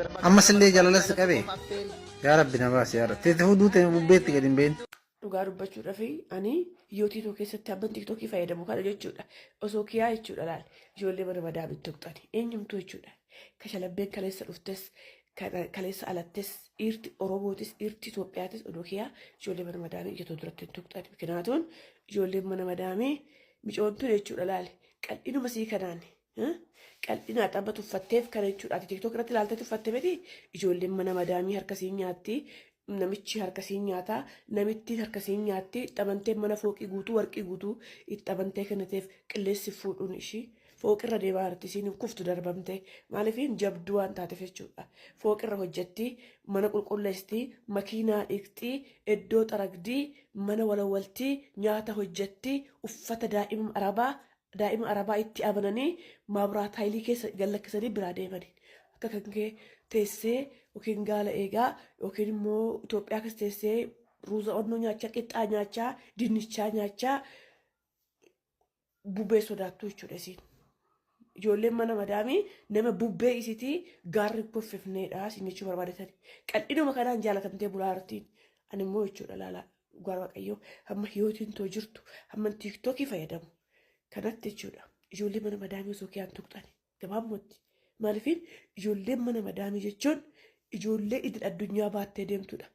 Ammasillee jaalala si qabe. Yaa Rabbi na baasi yaa Rabbi. Teete huduu ta'e bubbeetti gadi hin beekne. Dhugaa dubbachuudhaaf ani yoo tiitoo keessatti hamman tiiktookii fayyadamu kana jechuudha. Osoo kiyaa jechuudha laal ijoollee mana madaamitti tuqxani eenyumtuu jechuudha. Kashalabbeen kaleessa dhuftes kaleessa alattes dhiirti Oromootis dhiirti Itoophiyaatis odoo kiyaa ijoollee mana madaamii ija too duratti hin tuqxani. Mikinaatuun ijoolleen mana madaamii micoontuun jechuudha laal qal'inuma sii kanaan Qal'ina ati amma tuffatteef kana jechuudha. Ati TikTok irratti ilaaltee tuffatte miti. Ijoolleen mana madaamii harka siin nyaatti. Namichi harka siin nyaata. Namittiin harka siin nyaatti. Itti amanteen mana fooqii guutuu warqii guutuu itti amantee kenniteef qilleensi fuudhuun ishii. Fooqirra deemaa jirti isiin hin kuftu darbamte. Maaliif jabduu waan taateef jechuudha. Fooqirra hojjetti, mana qulqulleessitti, makiinaa dhiqxi, iddoo xaragdii, mana walawwalti, nyaata hojjetti, uffata daa'ima arabaa daa'ima arabaa itti amananii maabraat haayilii keessa gad lakkisanii biraa deemani. Akka kan kee teessee yookiin gaala eegaa yookiin immoo Itoophiyaa keessa teessee ruuza onnoo nyaachaa qixxaa nyaachaa dinnichaa nyaachaa bubbee sodaattu jechuudha isiin. Ijoolleen mana madaamii nama bubbee isitii gaarri kuffifneedha isin jechuu barbaadetani. Qal'inuma kanaan jaalatamtee bulaa jirtiin. Ani immoo jechuudha laalaa. Dhugaa waaqayyoo hamma hiyootiin too jirtu hamma tiiktookii fayyadamu kanatti jechuudha. Ijoollee mana madaamii osoo kiyaan tuqxani gabaabumatti. Maaliifin ijoolleen mana madaamii jechuun ijoollee idil addunyaa baattee deemtudha.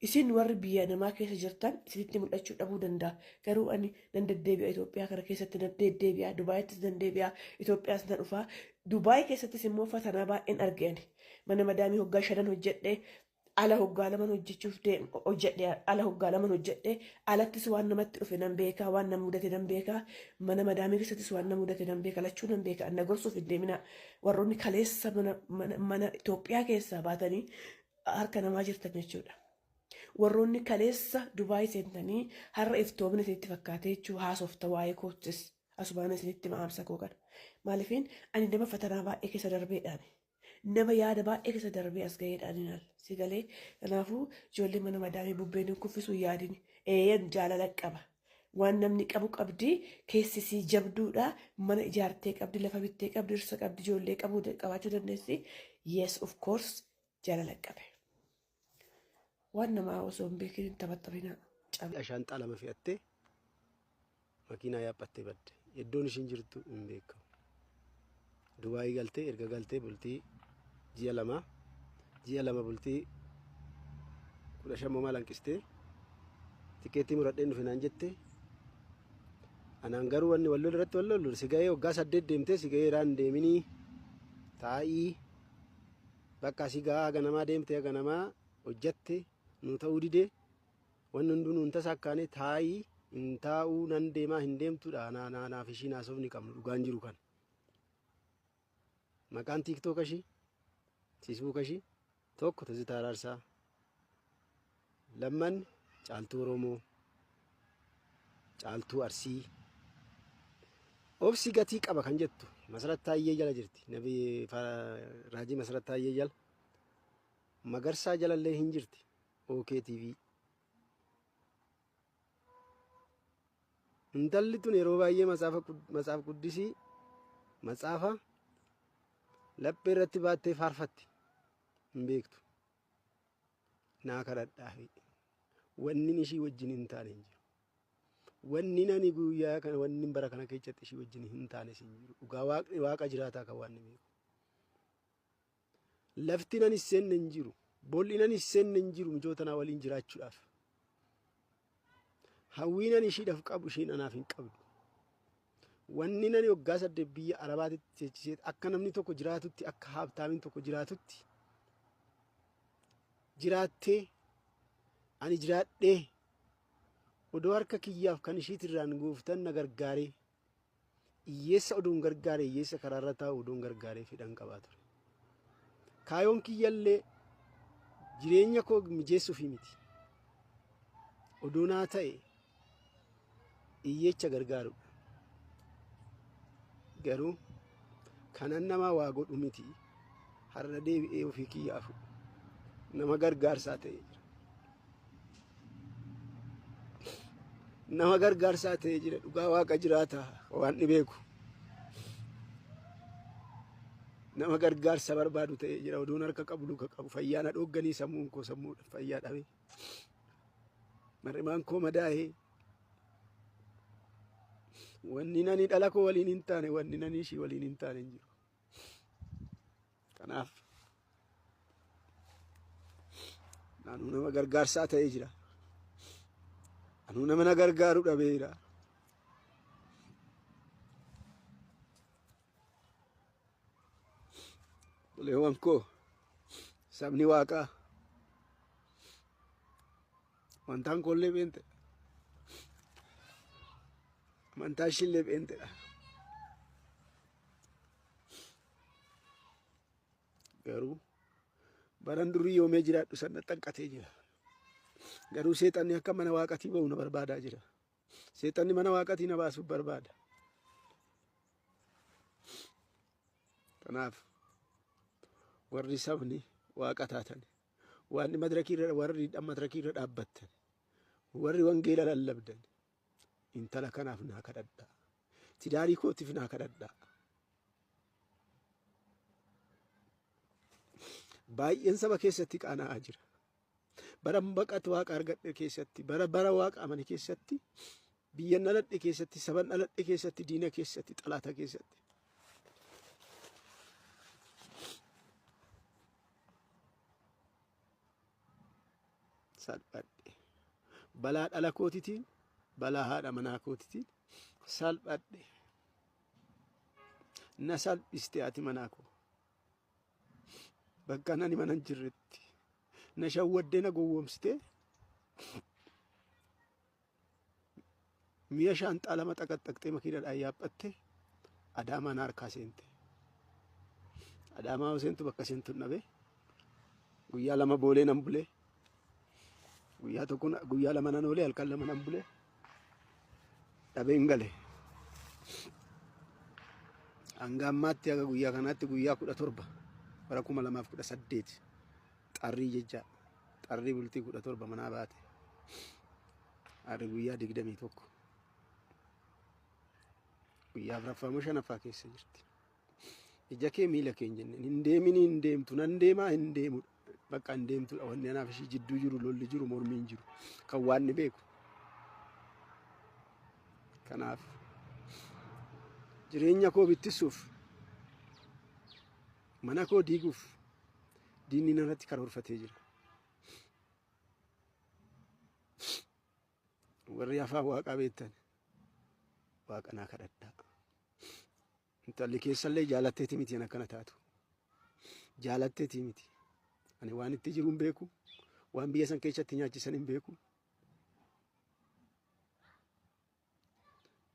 Isin warri biyya namaa keessa jirtan isinitti mul'achuu dhabuu danda'a. Garuu ani nan deddeebi'a Itoophiyaa kana keessatti nan deddeebi'a Dubaayittis nan deebi'a Itoophiyaas nan dhufa. Dubaay keessattis immoo fatanaa baay'een arge ani. Mana madaamii hoggaa shanan hojjedhe ala hoggaa laman hojjechuuf hojjedhe ala hoggaa laman hojjedhe alattis waan namatti dhufe nan beeka waan na mudate nan beeka mana madaamii keessattis waan na mudate nan beeka lachuu nan beeka na gorsuuf hin deemina warroonni kaleessa mana mana mana Itoophiyaa keessaa baatanii harka namaa jirtan jechuudha. Warroonni kaleessa Dubaay seentanii har'a iftoomina isinitti fakkaatee jechuu haasofta waa'ee koottis asumaan isinitti ma'aamsa koo kana. Maaliifin ani nama fatanaa baay'ee keessa darbeedhaani. Nama yaada baay'ee keessa darbee as ga'eedha ani laal. Si galee kanaafuu ijoollee mana madaamii bubbeen hin kuffisu yaadini. Eeyyan jaalala qaba. Waan namni qabu qabdi keessi sii jabduudha mana ijaartee qabdi lafa bittee qabdi dhirsa qabdi ijoollee qabu qabaachuu dandeessi. Yes of course jaalala qabe. Waan namaa osoo hin beekin hin taphaxabinaa. Cabe. Shaanxaa lama fe'attee makiinaa yaaphattee badde. Iddoon ishiin jirtu hin beekamu. Dubaayii galtee erga galtee bultii ji'a lamaa ji'a lama bultii 15 momaa lanqistee tikeettii muradheen dhufe naan jette. Anaan garuu wanni wal lolu irratti wal lollu si ga'ee waggaa 8 deemtee si ga'ee iraan deeminii taa'ii bakka si ga'aa haga namaa deemtee haga namaa hojjatte nu ta'uu didee Wanni hunduu nuun tasaakkaane taa'ii hin taa'uu nan deemaa hin deemtuudha naaf ishiin haasofni qabnu dhugaan jiru kana. Maqaan tiiktooka ishii Feesbuuka ishii tokko Tizzitaa Araarsaa lamman Caaltuu Oromoo Caaltuu Arsii obsi gatii qaba kan jettu Masarat Taayyee jala jirti nabi raajii Masarat Taayyee jala Magarsaa jalallee hin jirti OKTV. Intalli tun yeroo baay'ee matsaafa matsaaf quddisii matsaafa laphee irratti baattee faarfatti hin beektu. Naa kadhadhaafi. Wannin ishii wajjin hin taane hin jiru. Wanni ani guyyaa kana wanni bara kana keessatti ishii wajjin hin taanes hin jiru. Dhugaa waaqni waaqa jiraataa kan waan ni beeku. Lafti nan hin seenne hin jiru. Bool'i nan hin seenne hin jiru michoota naa waliin jiraachuudhaaf. Hawwiin ani ishiidhaaf qabu ishiin anaaf hin qabdu. Wanni nani waggaa 8 biyya Arabaatitti teechisee akka namni tokko jiraatutti akka haabtaamiin tokko jiraatutti jiraattee ani jiraadhee odoo harka kiyyaaf kan ishiitirraan gooftan na gargaaree Hiyyeessa oduun gargaare hiyyeessa karaarra taa'u oduun gargaaree fedhan qabaa ture. Kaayoon kiyyallee jireenya koo mijeessuufii miti. Oduu naa ta'e hiyyeecha gargaarudha. Garuu kanan namaa waa godhu miti har'a deebi'ee ofii kiyyaafu nama gargaarsaa ta'ee jira. Nama gargaarsaa ta'ee jira dhugaa waaqa jiraata waan ni beeku. Nama gargaarsa barbaadu ta'ee jira. Oduun harka qabu luka qabu. Fayyaa na dhoogganii sammuun koo sammuu fayyaa dhabe. Mar'imaan koo madaa'ee. Wanni nani dhala koo waliin hin taane, wanni nani ishii waliin hin taane hin jiru. Kanaaf naannoo nama gargaarsaa ta'ee jira. Anuu nama na gargaaru dhabeera. Obboleewwan koo, sabni waaqaa, amantaan koollee pheenxedha. Amantaa ishiillee pheenxedha. Garuu baran durii yoomee jiraadhu sana xanqatee jira. Garuu seexanni akka mana waaqatii ba'u na barbaadaa jira. Seexanni mana waaqatii na baasuuf barbaada. Kanaaf warri sabni waaqa taatan, waan madirakii irra, warri madirakii irra dhaabbattan, warri wangeela lallabdan, intala kanaaf naa kadhadhaa. Tidaarii kootiif naa kadhadhaa. Baay'een saba keessatti qaana'aa jira. Bara baqatu waaqa argadhe keessatti, bara bara waaqa amane keessatti, biyya dhaladhe keessatti, saban dhaladhe keessatti, diina keessatti, xalaata keessatti. Salphadhe. Balaa dhala kootitiin, balaa haadha manaa kootitiin salphadhe. Na salphiste ati manaa koo. Bakka ani mana hin jirretti. Na shawwaddee na gowwoomsitee mi'a shaanxaa lama xaqaxaqxee makiinadhaan yaaphattee Adaamaa na harkaa seente. Adaamaa yoo seentu bakka seentu hin dhabee guyyaa 2 boolee nan bulee, guyyaa tokko, guyyaa 2 nan oolee, halkan 2 nan bulee, dhabeen gale. Hanga ammaatti, haga guyyaa kanaatti, guyyaa 17 bara 2018 xarrii jecha xarrii bultii 17 manaa baate. Harri guyyaa 21, guyyaa afuraffaa moo shanaffaa keessa jirti. Ija kee miila kee hin jenneen hin deeminii hin deemtu, nan deemaa hin deemudha. Bakka hin deemtudha. Wanni anaaf ishii jidduu jiru lolli jiru, mormiin jiru kan waan ni beeku. Kanaaf jireenya koo bittisuuf, mana koo diiguuf diinni narratti karoorfatee jira. Warri afaan waaqaa beektan waaqa naa kadhadhaa. Intalli keessallee jaalatteeti miti akkana taatu. Jaalatteeti miti. Ani waan itti jiru hin beeku. Waan biyya san keessatti nyaachisan hin beeku.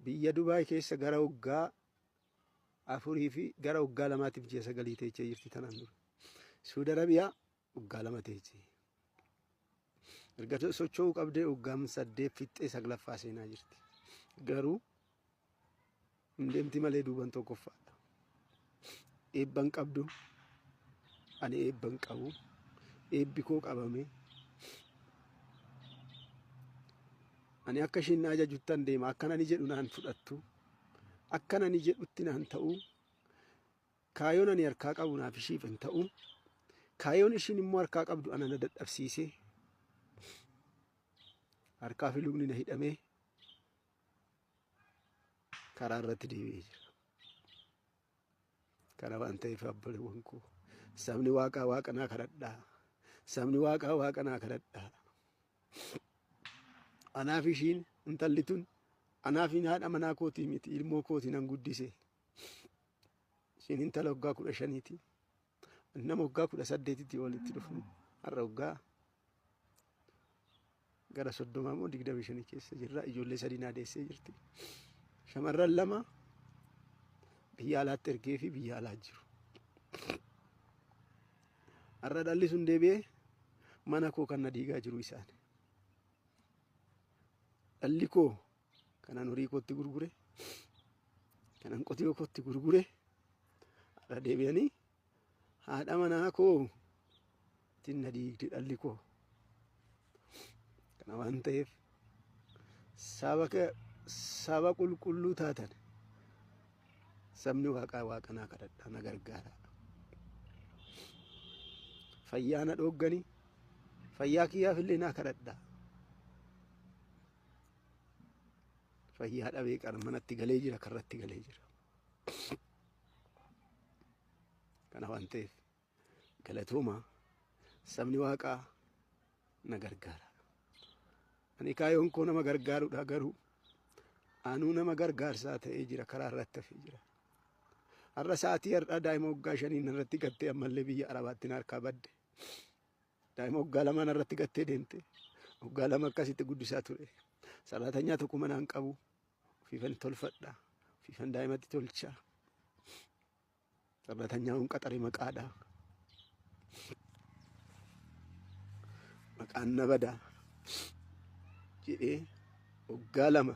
Biyya Dubaay keessa gara waggaa 4 fi gara waggaa 2tiif ji'a 9 teechee jirti tanaan dura. Suudi Arabiyaa waggaa 2 teechee. Erga socho'uu qabdee waggaan 8 fixxee saglaffaa seenaa jirti. Garuu hin deemti malee duuban tokkoffaadha. Eebban qabdu, ani eebban qabu, eebbi koo qabame. Ani akka ishiin na ajajuttan deema, akkan ani jedhu naan fudhattu, akkan ani jedhutti naan ta'u, kaayoon ani harkaa qabu naaf ishiif hin ta'u, kaayoon ishiin immoo harkaa qabdu ana na dadhabsiise, harkaa fi lukni na hidhamee karaa irratti deebi'ee jira. Kana waan ta'eef obboleewwan koo, sabni waaqaa waaqa naa kadhadhaa. Sabni waaqaa waaqa naa kadhadhaa. Anaaf ishiin, intalli tun anaaf haadha manaa kootii miti, ilmoo kootii nan guddise. Ishiin intala waggaa 15ti. Nama waggaa 18tti walitti dhufne, har'a waggaa gara 30 moo 25 keessa jirra. Ijoollee sadii naa deessee jirti. Shamarran lama biyya alaatti ergee fi biyya alaa jiru. Har'a dhalli sun deebi'ee mana koo kan na diigaa jiru isaan. Dhalli koo kanan horii kootti gurgure, kanan qotiyoo kootti gurgure, har'a deebi'anii haadha manaa koo ittiin na diigde dhalli koo. Kana waan ta'eef saba qulqulluu taatan, sabni waaqaa waaqa naa kadhadhaa, na gargaara. Fayyaa na dhoogganii fayyaa kiyyaaf illee naa kadhadhaa. Fayyaa dhabee qara manatti galee jira karratti galee jira. Kana waan ta'eef galatoomaa sabni waaqaa na gargaara. Ani kaayoon koo nama gargaaruudha garuu anuu nama gargaarsaa ta'ee jira karaa irratti hafee jira. Har'a sa'aatii har'aa daa'ima waggaa shanii narratti gattee ammallee biyya Arabaatti na harkaa badde. Daa'ima waggaa lamaa narratti gattee deemte. Waggaa lama akkasitti guddisaa ture. Saraatanyaa tokko manaan qabu. Ofiifan tolfadha. Ofiifan daa'imatti tolcha. Saraatanyaa hun qaxare maqaadha. Maqaan na bada jedhee waggaa lama